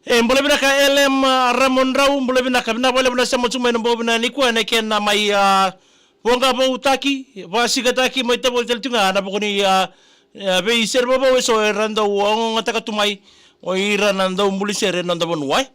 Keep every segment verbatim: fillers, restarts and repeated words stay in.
E, bula vinaka L M, a, Ramodrau, bula vinaka, vinaka vakalevu na sema tu mai na bogi vinaka nikua, na kena mai, a, voqa voutaki, vasikataki mai tavoci tale tu ga na vuku ni, a, e, veisere vovou eso era dau ogataka tu mai o ira na dau buli sere ena noda vanua, e.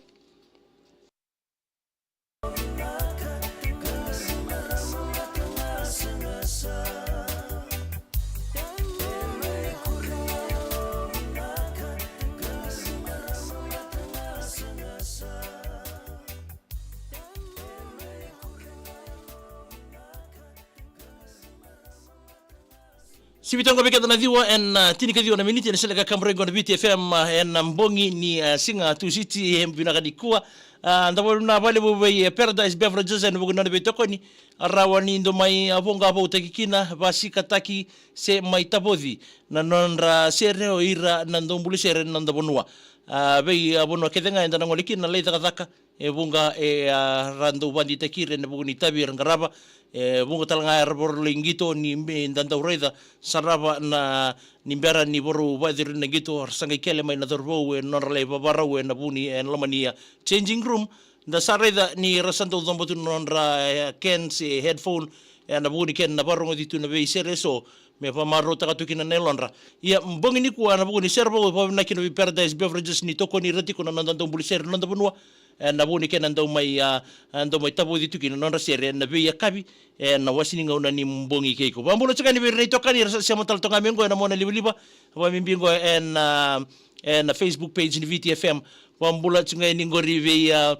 Sivi toka vei keda na ciwa ena, a, tinikaciwa na miniti ena sele ka kaburaki qo na Viti F M, a, ena bogi ni, a, siga Tusiti, e, vinaka nikua. A, da vakavinavinaka vakalevu vei, e, Paradise Beverages ena vuku ni nona veitokoni, a, rawa ni dau mai, a, voqa voutaki kina, vasikataki se mai tavoci na nodra sere o ira na dau buli sere ena noda vanua. A, vei, a, vanua kece ga eda na gole kina, lai cakacaka, e vuqa, e, a, ra dau vakadeitaki ira ena vuku ni itavi era qarava, e vuqa tale ga era vakarau lai qito ni me da dau raica, sarava na, ni bera ni vakarau vakayacori na qito, ra sa qai kele mai na cauravou ena nodra lai vakarau ena vuku ni, ena loma ni, a, changing room, da sa raica ni ra sa dau coba tu na nodra, e, cans, e, headphone, ena vuku ni kena vakarogoci tu na veisere eso, me vakamarautaka tu kina na yalodra. Ia, bogi nikua ena vuku ni sere vou, vakavinavinaka kina vei Paradise Beverages ni tokoni ira tiko na noda dau buli sere ena noda vanua, ena vuku ni kena dau mai, a, a, dau mai tavoci tu kina na nodra sere ena veiyakavi, ena iwase ni gauna ni bogi kei iko. Vakabula tiko yani vei ira na itokani era sa sema tale toka mai qo ena monalivaliva, vakabibi qo ena, a, ena Facebook page ni Viti F M. Vakabula tiko yani qori vei, a,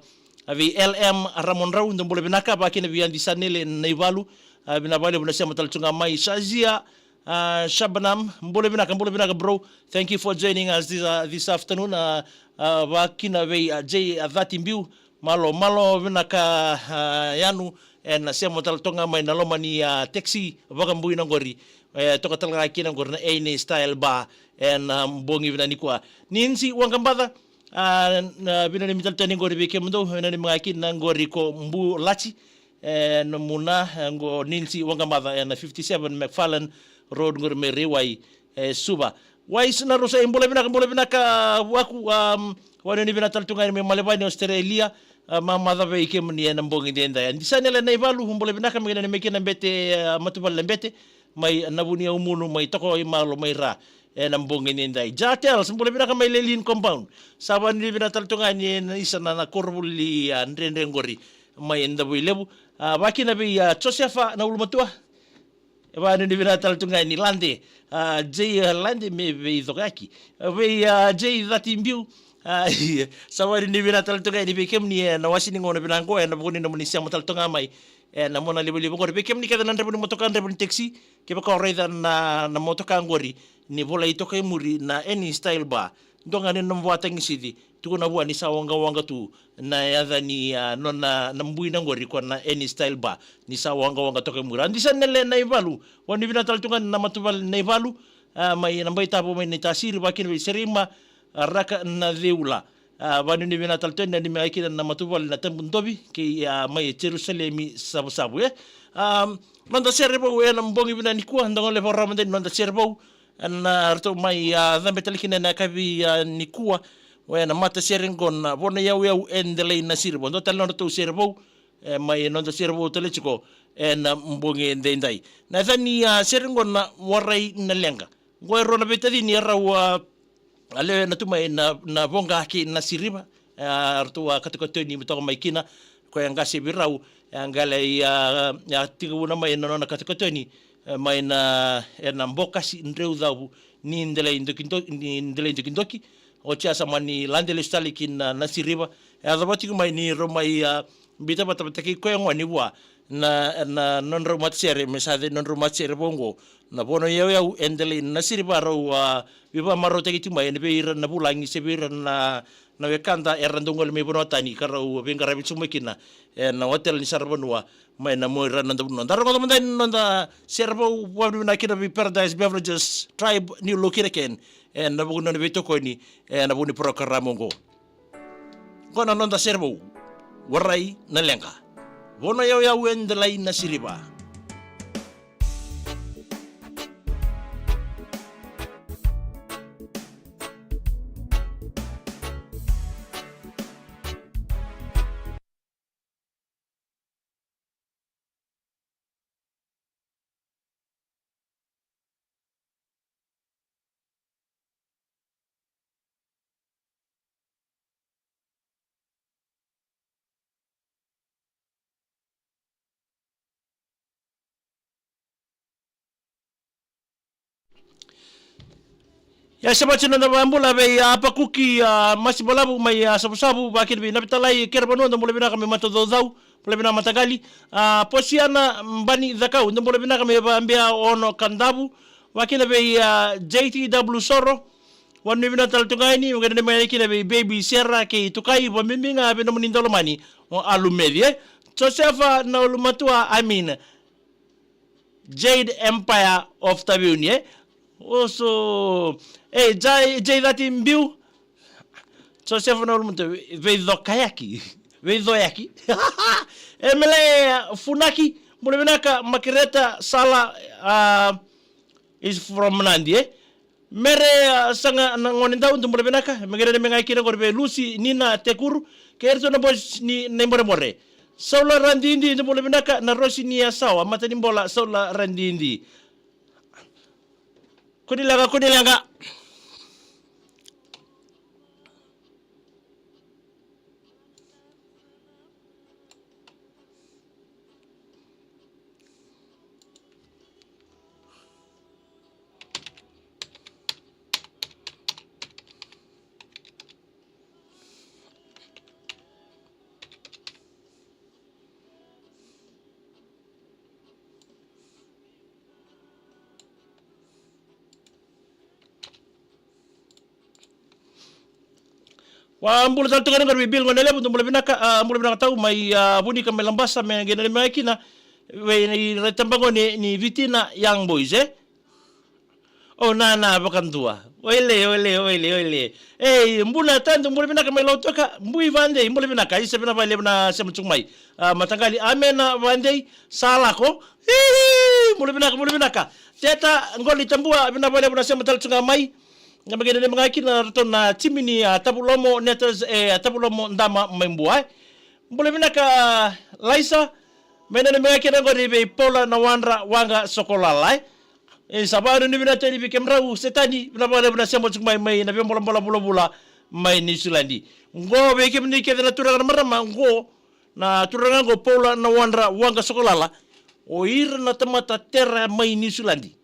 a, vei L M Ramodrau, dou bula vinaka, vakakina vei Adi Sanele Naivalu, a, vinaka vakalevu na sema tale tu ga mai. Shazia, a, Shabanam, bula vinaka, bula vinaka, bro. Thank you for joining us this, uh, this afternoon. A, a, vakakina vei, a, J, a, Cati Biu, malo, malo vinaka, a, Yanu, ena sema tale toka ga mai na loma ni, a, taxi vakabuina qori. E toka tale ga kina qori na Any Style Bar ena, a, bogi vinaka nikua. Ninsi Waqabaca, a, na, vinanumi tale tu yani qori vei kemudou, vinanumi ga kina qori ko Bu Lati, e, nomu na, e, qo Ninsi Waqabaca, ena fifty-seven McFarlane Road qori mai Raiwai, e, Suva. Wais na Rosa, e, bula vinaka, bula vinaka, Waku, um, vakanuinui vinaka tale tu ga yani mai Melbourne, Australia, a, mamaca vei kemuni ena bogi edaidai. Adi Sanele Naivalu, bula vinaka, me kena ni mai kina bete, a, matavuvale na bete, mai Navuniyaumunu, mai Tokaimalo, mai Ra, ena bogi edaidai. Jatels, bula vinaka mai Lelean Compound. Sa vakanuinui vinaka tale tu ga yani ena isa na, na koronivuli, a, dredre qori mai Davuilevu. A, vakakina vei, a, Josefa na ulumatua. E vakanuinui vinaka tale tu ga yani Lade, a, J, a, Lade me veicokaki. A, vei, a, J Cati Biu, a, sa vakanuinui vinaka tale tu ga yani vei kemuni ena iwase ni gauna vinaka qo, ena vuku ni nomuni sema tale toka ga mai ena monalivaliva qori. Vei kemuni kece na draiva ni motoka, draiva ni taxi, kevaka o raica na, na motoka qori ni volai toka i muri na Any Style Bar, dua ga ni nomu vakatagisici, tukuna vua ni sa waqawaqa tu na yaca ni, a, nona, na buina qori ko na Any Style Bar, ni sa waqawaqa toka i muri. Adi Sanele Naivalu, vakanuinui vinaka tale tu ga na matavuvale Naivalu, a, mai Nabaitavo, mai Naitasiri, vakakina vei Serima, a, Raka na Ceula. A, vakanuinui vinaka tale tu yani, nanumi ga kina na matavuvale na Tabudovi kei, a, mai Jerusalemi Savusavu, e. A, noda sere vou ena bogi vinaka nikua, da gole vakarau mada yani noda sere vou, ena ratou mai, a, cabe tale kina ena yakavi, a, nikua, o ena matasere qo na Vono Yauyau e Delai Nasiriva. Dua tale nodratou sere vou, e, mai noda sere vou tale tiko ena bogi edaidai. Na yaca ni, a, sere qo na Warai na Leqa. Qo e rua na veitacini erau, a, a lewena tu mai na, na Voqa kei Nasiriva. A, ratou a katokatoni toka mai kina, koya qase vei rau, a, qai lai, a, a, tekivuna mai na nona katokatoni, e, mai na, ena Bokasi Dreucavu ni Delai Dokido-, ni Delai Dokidoki. Oti ya sa mani lade lesu tale ki na, Nasiriva. E yacova tiko mai ni rau mai, a, biuta vata vata kei koya gone vua na, na nodrau matasere, me sa yaca ni nodrau matasere vou qo na Vono Yauyau e Delai Nasiriva, rau a veivakamarautaki tiko mai ena vei ira na vulagi se vei ira na, na wekada era dau gole mai vanua tani ka rau veiqaravi tiko mai kina ena hotel ni saravanua mai na mua i ra na noda vanua. Da rogoca mada yani na noda sere vou, vakanuinui vinaka kina vei Paradise Beverages, Tribe New Look Ira Ken, ena vuku ni nona veitokoni ena vuku ni porokaramu oqo. Qo na noda sere vou, Warai na Leqa. Vono Yauyau e Delai Nasiriva. Ia, sa vati na noda vakabula vei, a, Pakuki, a, Masi Balavu mai, a, Savusavu, vakakina vei Navitalai Kerevanua, dou bula vinaka mai Matacaucau, bula vinaka mataqali. A, Posiana Bani Cakau, dou bula vinaka mai Vabea Ono Kadavu, vakakina vei, a, J T W Soro, vanuinui vinaka tale tu ga yani, vakakina mai kina vei Baby Sera kei Tukai, vabibi ga vei nomuni daulomani o Alumeci, e. Josefa Naulumatua, I mean, Jade Empire of Taveuni, e? Oso. E, Jai, Jai Cati Biu. Josefa Naulumatua, veicokayaki. Veicoyaki. Emele Funaki, bula vinaka, Makereta Sala, a, is from Nadi, e? Mere, a, Saga na Gonedau, dou bula vinaka. Me qai nanumi ga kina qori vei Lusi, Nina, Tekuru, kei iratou na boys ni Naiborebore. Saula Radidi, dou bula vinaka, na Rosi ni Yasawa, Matanibola, Saula Radidi. Kua ni leqa, kua ni leqa. Wa bula tale tu ga yani qori vei Bill Gonelevu, dou bula vinaka, a, bula vinaka tau mai, a, Vunika mai Labasa, me qai nanumi ga kina vei ira na tabagone ni Vitina Young Boys, e? O, na, na vakadua. Oilei, oilei, oilei, oilei. Ei, bula tale, dou bula vinaka mai Lautoka, Bui Vadei, bula vinaka, isa vinaka vakalevu na sema tiko mai. A, mataqali, Amena Vadei, sa lako. Hihi, bula vinaka, bula vinaka. Teta Qoli Tabua, vinaka vakalevu na sema tale tu ga mai. Qai me qai nanumi ga kina ratou na timi ni, a, Tavulomo Netas, e, a, Tavulomo Dama mai Bua, e. Bula vinaka, Laisa. Me nanumi ga kina qori vei Paula Nawadra Waqa Sokolala, e. E, sa vanuinui vinaka tu yani vei kemudrau, Setani, vinaka vakalevu na sema tiko mai, mai na veibolabula vulavula mai Niusiladi. Qo vei kemuni kece na turaga na marama, qo na turaga qo Paula Nawadra Waqa Sokolala. O ira na tamata tera mai Niusiladi.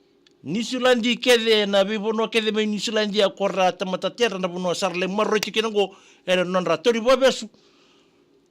Niusiladi kece, na veivanua kece mai Niusiladi, a, ko ra tamata tera na vanua sa ra lai maroroi tiko kina qo ena nodra tauri vakavesu.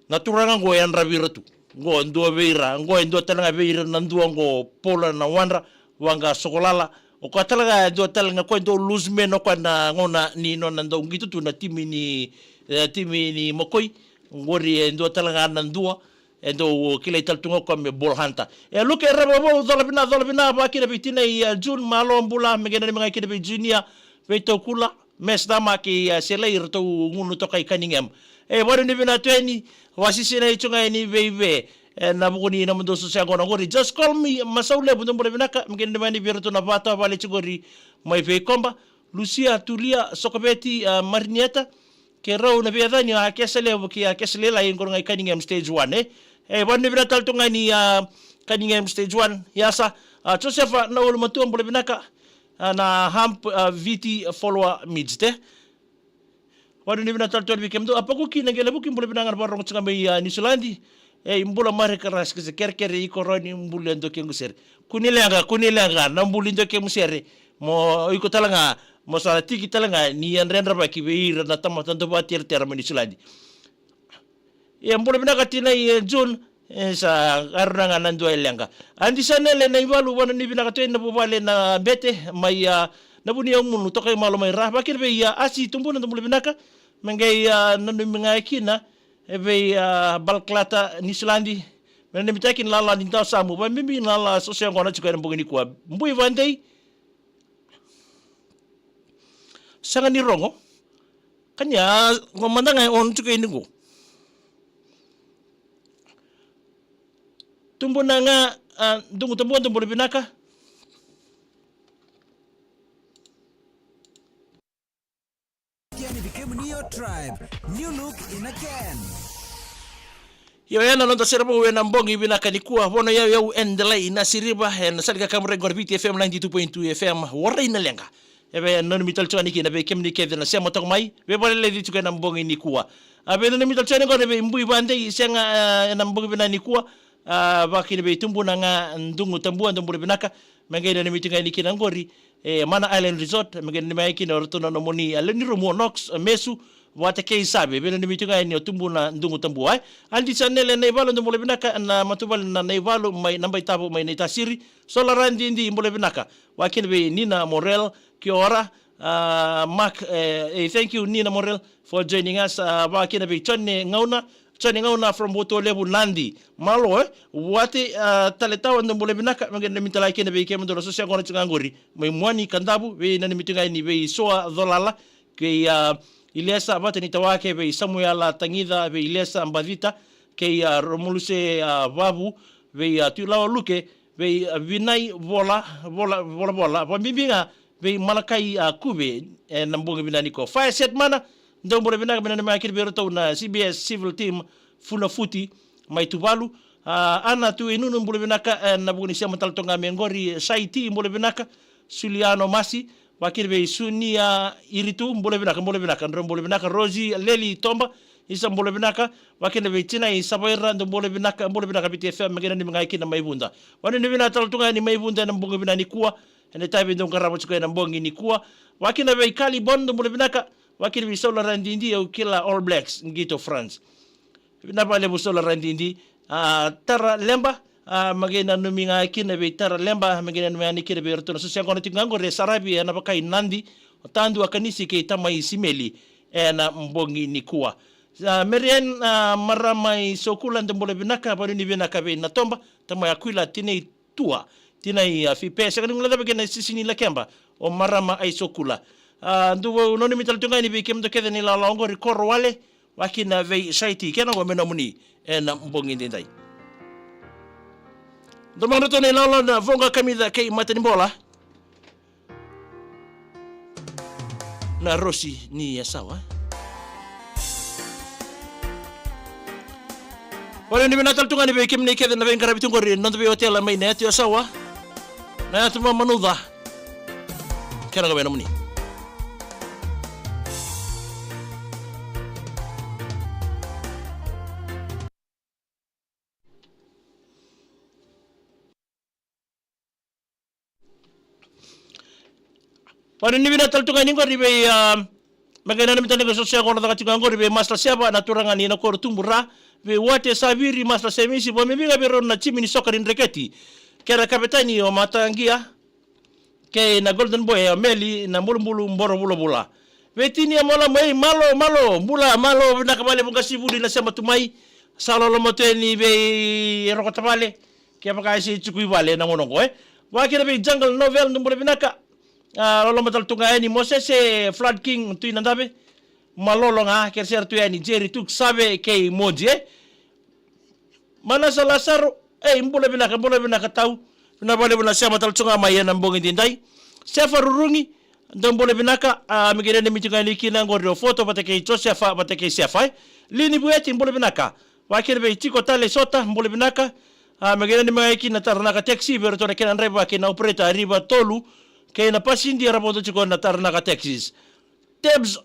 Na turaga qo e yadravi ira tu. Qo e dua vei ira, qo e dua tale ga vei ira na dua qo, Paula Nawadra Waqa Sokolala. O koya tale ga e dua tale ga, o koya e dau loose man o koya na gauna ni nona dau qito tu na timi ni, e, timi ni Makoi. Qori e dua tale ga na dua e dau kilai tale tu ga o koya me ball hunter. E, Luke Ravavou, cola vina, cola vina, vakakina vei tinai, e, June, malo, bula, me qai nanumi ga kina vei Junior, vei Tokula, Mes Dama kei, e, Selai, iratou gunu toka i Cunningham. E, vanuinui vinaka tu yani, vakasinai tu ga yani vei Ve, e, na vuku ni nomudou soso yaqona qori. Just call me, Masau Levu, dou bula vinaka, me qai nanumi ga yani vei iratou na vata vale tiko qori mai Veikoba, Lusia, Tulia, Sokoveti, a, Marinieta, keirau na veiyacani, a, Kesa Levu kei, a, Kesa Lailai, qori ga i Cunningham Stage One, e. E, vanuinui vinaka tale tu ga yani, a, Cunningham Stage One, Yasa, a, Josefa Naulumatua, bula vinaka, a, na Hump, a, Viti follower midget, e. Vanuinui vinaka tale tu yani vei kemudou, a, Pakuki na Qelevuki, bula vinaka ga na vakarorogo tiko ga mai, a, Niusiladi. E, i bula Marika Raskese, kerekere i koroni, buli e dua kequ sere. Kua ni leqa, kua ni leqa, na buli dua kequ sere. Mo iko tale ga, mo sa tiki tale ga ni yadrayadravaki vei ira na tamata dau vakateretera mai Niusiladi. Ia, bula vinaka tinai, e, June, e, sa qarauna ga na dua e leqa. Adi Sanele Naivalu, vanuinui vinaka tu yani na vuvale na Bete, mai, a, na Vuniyaumunu, Tokaimalo mai Ra, vakakina vei, a, Asi Tubuna, dou bula vinaka, me qai, a, nanumi ga kina, e, vei, a, Balclata Niusiladi, me nanumi tale kina Lala ni Dawasamu, vakabibi na Lala soso yaqona tiko ena bogi nikua. Bui Vadei, sega ni rogo. Kania, qo mada ga e on tiko yani qo. Tubuna ga, a, Dugu Tabua, dou bula vinaka. Kemuni o Tribe, new look in a can. Io, ena noda sere vou ena bogi vinaka nikua, Vono Yauyau and the Lai, Nasi River, ena sala ni kakaburaki qori Viti F M ninety-two point two F M, warai na leqa. E vei nanumi tale tiko yani kina vei kemuni kece na sema toka mai, veivakaleleci tiko ena bogi nikua. A, vei nanumi tale tiko yani qori vei Bui Vadei, sega, e, ena bogi vinaka nikua, a, vakakina vei Tubuna ga Dugu Tabua, dou bula vinaka, Me qai nanumi tu ga yani kina qori, e, Mana Island Resort, me qai nanumi yani kina o ratou na nomuni, a, lewe ni rumu o Knox, a, Mesu, vata kei Save, vei nanumi tu ga yani o Tubuna Dugutabua, e. Adi Sanele Naivalu, dou bula vinaka, na matavuvale na Naivalu, mai Nabaitavo, mai Naitasiri, Sola Radidi, bula vinaka. Vakakina vei Nina Morel, kia ora, a, Mark, e, e, thank you, Nina Morel, for joining us, a, vakakina vei Jone Gauna, Jone Gauna from Votualevu Nadi. Malo, e, Wate, a, Taletawa, dou bula vinaka, me qai nanumi tale kina vei kemudou na soso yaqona tu ga qori. Mai Muani, Kadavu, vei nanumi tu ga yani vei Soa Colala, kei, a, Ilesa Vatanitawake, vei Samuela Tagica, vei Ilesa Bacita, kei, a, Romuluse, a, Vavu, vei, a, Tuilawa Luke, vei, a, Vinai Vola, Vola, Vola, Vola, vakabibi ga, vei Malakai, a, Kuve, ena bogi vinaka nikua. Fire Set Mana, dou bula vinaka, me nanumi yani kina vei iratou na C B S Civil Team, Funafuti, mai Tuvalu. A, Ana Tuinunu, bula vinaka, ena vuku ni sema tale toka ga mai qori, Saiti, bula vinaka, Suliano Masi, vakakina vei Sunia Iritu, bula vinaka, bula vinaka, drau bula vinaka, Rosi Leli Toba, isa bula vinaka, vakakina vei Tinai Savaira, dou bula vinaka, bula vinaka Viti F M, me qai nanumi ga kina mai Vuda. Vanuinui vinaka tale tu ga yani mai Vuda ena bogi vinaka nikua, ena itavi dou qarava tiko ena bogi nikua. Vakakina vei Kali Bon, dou bula vinaka, vakakina vei Saula Radidi, au kila All Blacks, qito France. Vinaka vakalevu Saula Radidi, a, Tara Leba, a, me qai nanumi ga kina vei Tara Leba, me qai nanumi yani kina vei iratou na soso yaqona tiko ga qori e Saravi, ena vakai Nadi, o Tadu Akanisi kei Tamai Simeli, ena bogi nikua. A, Marian, a, marama i Sokula, dou bula vinaka, vanuinui vinaka vei Natoba, Tamai Akuila, Tinai Tua, Tinai, a, Fipe, sega ni guilecava kina Sisi ni Lakeba, o marama ai Sokula. A, dou nanumi tale tu ga yani vei kemudou kece na ilawalawa qori, Koro Wale, vakakina vei Saiti, kena qo me nomuni ena bogi daidai. Dou mada tu na ilawalawa na Voqa Kamica kei Matanibola. Na Rosi ni Yasawa. Vanuinui vinaka tale tu ga yani vei kemuni kece na veiqaravi tu qori, noda veiwatela mai na yatu Yasawa, na yatu Vamanuca. Kena qo me nomuni. Vanuinui vinaka tale tu ga yani qori vei, a, me qai nanumi tale ga soso yaqona caka tiko ga qori vei Master Seva, na turaga ni Nakoro Tubura, vei Wate Saviri, Master Semisi, vakabibi ga vei rau na timi ni soka ni Dreketi, kei na kavetani o Mataqia, kei na Golden Boy, o Meli, na bulubulu Boro Vulavula. Vei Tinia Molamu, ei, malo, malo, bula, malo, vinaka vakalevu qasenivuli na sema tu mai. Sa loloma tu yani vei Roko Tavale, kevaka e se tiko i vale na gauna qo, e. Vakakina vei Jungle Novel, dou bula vinaka. A, loloma tale tu ga yani Mosese, Flood King, Tui Nadave. Malolo ga, kere sere tu yani Jerry, Tuk, Save kei Moji, e. Manasa Lasaro, ei, bula vinaka, bula vinaka tau. Vinaka vakalevu na sema tale tu ga mai ena bogi daidai. Sefa Rurugi, dou bula vinaka, a, me qai nanumi tu ga yani kina qori o Foto vata kei Josefa vata kei Sefa, e. Lini Vueti, bula vinaka. Vakakina vei Tiko Tale Sota, bula vinaka. A, me qai nanumi ga kina Taranaka Taxi, vei iratou na kena draiva kei na operator, Riva Tolu, kei na passenger era vodo tiko na Taranaka Taxis. Tebs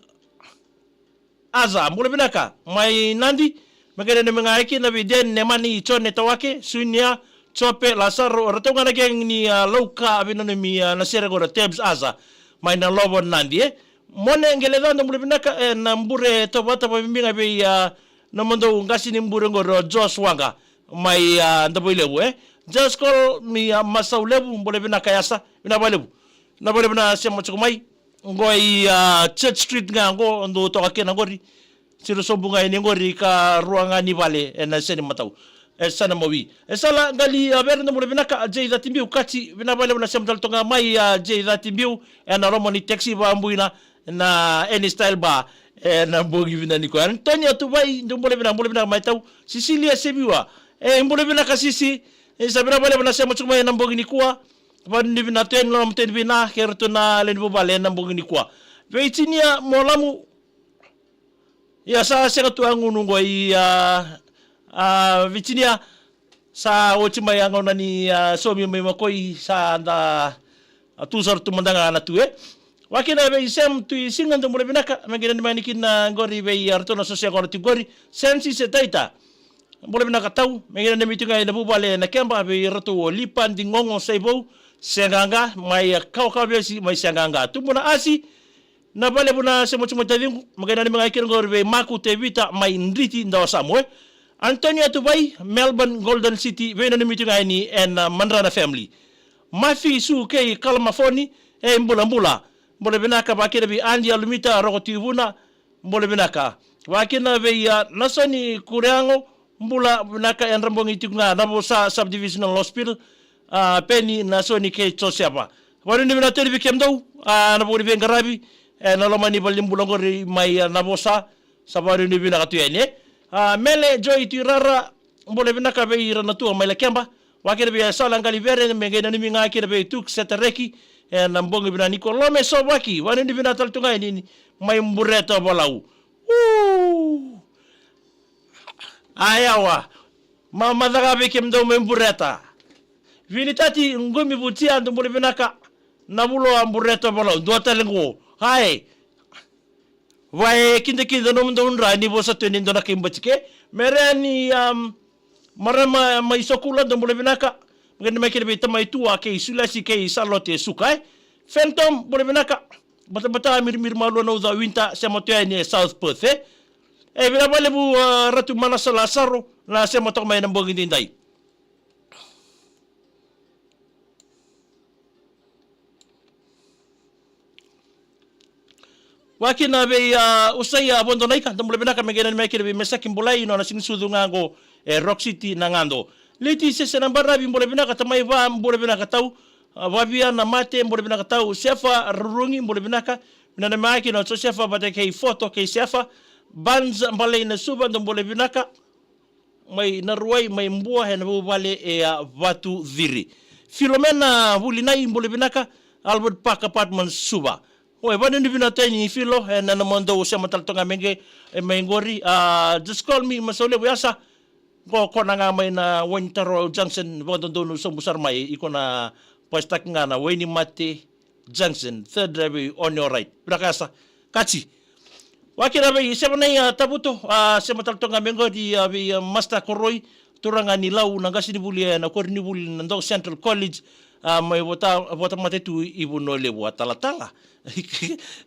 Aza, bula vinaka mai Nadi. Me qai nanumi ga kina vei Deni, Nemani, Jone Tawake, Sunia, Jope, Lasaro, ratou ga na gang ni, a, Lauka, veinanumi, a, na sere qori Tebs Aza mai na Lovo Nadi, e. Mone Qeleca, dou bula vinaka, e, na bure Tovata, vakabibi ga vei, a, nomudou qase ni bure qori o Jos Waqa mai, a, Davailevu, e. Jos Kol mi, a, Masau Levu, bula vinaka Yasa, vinaka vakalevu. Vinaka vakalevu na sema tiko mai. Qo i, a, Church Street ga qo, dou toka kina qori. Siro sobu ga yani qori ka rua ga ni vale ena seni matau. E sa na mawi. E sala qali, a, vere, dou bula vinaka, a, J Thirty Biu Kati, vinaka vakalevu na sema tale toka ga mai, a, J Thirty Biu, ena loma ni taxi vakabuina na Any Style Bar, ena bogi vinaka nikua. Antonio Tuvai, dou bula vinaka, bula vinaka mai tau. Sisilia Seviwa, e, bula vinaka Sisi, e, sa vinaka vakalevu na sema tiko mai ena bogi nikua. Vanuinui vinaka tu yani, loloma tu yani vina kei iratou na lewe ni vuvale ena bogi nikua. Vei Tinia Molamu, ia sa sega tu a gunu qo i, a, a, vei Tinia, sa oti mai a gauna ni, a, somi mai Makoi, sa da, a, tu sara tu mada ga na tu, e. Vakakina vei Sem Tui Siga, dou bula vinaka, me qai nanumi yani kina qori vei iratou na soso yaqona tiko qori, Sensi Setaita. Bula vinaka tau, me qai nanumi tu ga ena vuvale na keba, vei iratou o Lipa Digogo Saivou, Seaqaqa, mai, a, Kawakawa Vesi, mai Seaqaqa. Tubu na asi, na vale vuna sema tu mai taciqu, me qai nanumi ga kina qori vei Maku Tevita, mai Driti, Dawasamu, e. Antonia Tuvai, Melbourne, Golden City, veinanumi tu ga yani ena, a, Madrana family. Mafi Su kei Kalamafoni, e bulabula. Bula vinaka, vakakina vei Adi Alumita, Roko Tivuna, bula vinaka. Vakakina vei, a, Nasoni Kureago, bula vinaka, e Drabogi tiko ga, Navosa Subdivisional Hospital, a, Peni Nasoni kei Josefa. Vanuinui vinaka tu yani vei kemudou, a, na vou ni veiqaravi, ena loma ni valenibula qori mai, a, Navosa, sa vanuinui vinaka tu yani, e. A, Mele Joy Tuirara, bula vinaka vei ira na tua mai Lakeba, vakakina vei Sala Qaliverea, me qai nanumi ga kina vei Tuk Setareki, ena bogi vinaka nikua. Lome Sovaki, vanuinui vinaka tale tu ga yani mai Bureta Valau. U! A yawa, ma, macala ga vei kemudou mai Bureta. Vinitati Qumi Vutia, dou bula vinaka, na vulo a Bureta Valau, dua tale qo. Ai. Vaka e kidakida nomudou dra ni vosa tu yani e dua na kai batike. Me rawa ni, am, marama mai Sokula, dou bula vinaka. Me qai nanumi kina vei tamai Tua kei Sulasi kei Salote Suka, e. Phantom, bula vinaka. Batabata, Mirimiri, Malua, Nauca, Winter, sema tu yani e South Perth, e. E, vinaka vakalevu, a, Ratu Manasa Lasaro, na sema toka mai ena bogi daidai. Vakakina vei, a, Usaia Vodonaika, dou bula vinaka, me qai nanumi kina vei Mesaki Bulai, nona siganisucu ga qo e Rock City, Nagado. Liti Sese Nabaravi, bula vinaka, tamai Va, bula vinaka tau, a, Vavia Namate, bula vinaka tau, Sefa Rurugi, bula vinaka, me nanumi kina o Josefa vata kei Foto kei Sefa, Bans Balai Nasuva, dou bula vinaka, mai Naruwai, mai Bua, ena vuvale e a Vatuciri. Filomena Vulinai, bula vinaka, Albert Park Apartment, Suva. Oi, vanuinui vinaka tu yani Filo, ena nomudou sema tale toka ga mai qo, e, mai qori, a, just call me, Masaulevu Yasa. Qo kona ga mai na Wainitaro Junction, vakadodonu sobu sara mai, iko na pasitaki ga na Wainimate Junction, third driveway on your right. Vinaka Yasa. Kati. Vakakina vei Sevanai, a, Tavuto, a, sema tale toka ga mai qori, a, vei, a, Master Koroi, turaga ni Lau, na qasenivuli, e, na koronivuli na Dog Central College, a, mai vota, vota mate tu i Vanua Levu, a talatala.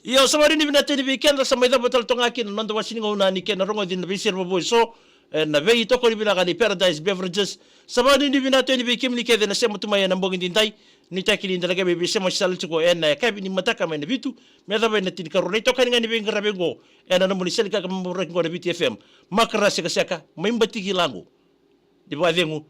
Io, sa vanuinui vinaka tu yani vei keda, sa mai cava tale toka ga kina na noda wase ni gauna ni kena rogoci na Veiserevovoi So, e, na veitokoni vinaka ni Paradise Beverages. Sa vanuinui vinaka tu yani vei kemuni kece na sema tu mai ena bogi daidai. Nuitaki ni da na qai mai veisema sala tiko ena yakavi ni mataka mai na vitu me yacova ena tinikarua. Na itokani ga ni veiqaravi qo ena nomuni sala ni kakaburaki qo na Viti F M. Makara sekaseka, mai Batiki Laqu. Ni vakacegu,